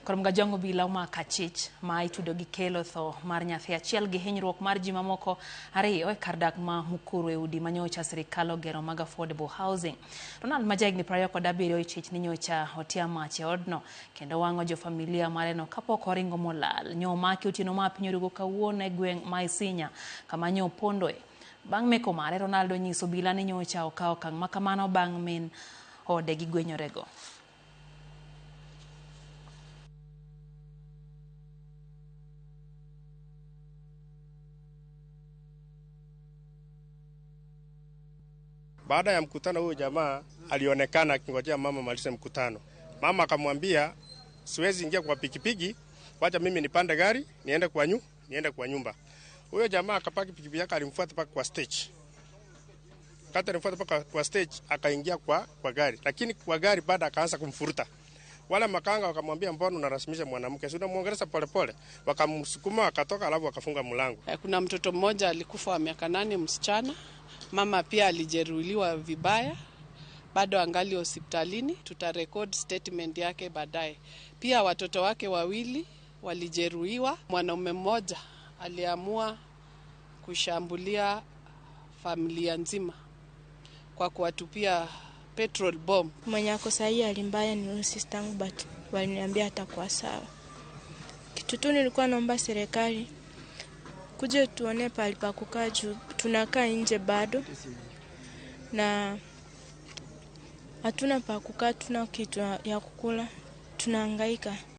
Koro Mgajongo obila omako achich ma itudo gi kelo tho mar nyathi achiel gi hinyruok mar ji mamoko ariyo e kar dak ma Mukuru e udi manyocha sirikal ogero mag affordable housing. Ronald ma jahigni 27 ichich ni nyocha otia mach e odno kendo wang'o jo familia mareno kapok oringo molal. Nyo omaki otieno ma piny orugo kawuono e gweng' ma Isinya kama nyo opondoe. Bang' meko mare, Ronaldo onyiso obila ni nyocha okawo okang' makamano bang' min ode gigwenyorego. Baada ya mkutano, huyo jamaa alionekana akingojea mama malize mkutano. Mama akamwambia, siwezi ingia kwa pikipiki, wacha mimi nipande gari niende kwa nyumba. Huyo jamaa akapaki pikipiki yake, alimfuata mpaka kwa stage. Kata alimfuata mpaka kwa stage, akaingia kwa gari, lakini kwa gari baada akaanza kumfuruta. Wale makanga wakamwambia, mbona unarasimisha mwanamke? Si unamuongelesha polepole. Wakamsukuma akatoka, alafu wakafunga mlango. Kuna mtoto mmoja alikufa wa miaka 8, msichana. Mama pia alijeruhiwa vibaya, bado angali hospitalini. Tutarecord statement yake baadaye. Pia watoto wake wawili walijeruhiwa. Mwanaume mmoja aliamua kushambulia familia nzima kwa kuwatupia petrol bomb. Mwenye ako sahi hali mbaya ni huyu sister yangu, but waliniambia atakuwa sawa. Kitu tu nilikuwa naomba serikali kuje tuone pahali pa kukaa juu tunakaa nje bado na hatuna pa kukaa, tuna kitu ya kukula, tunahangaika.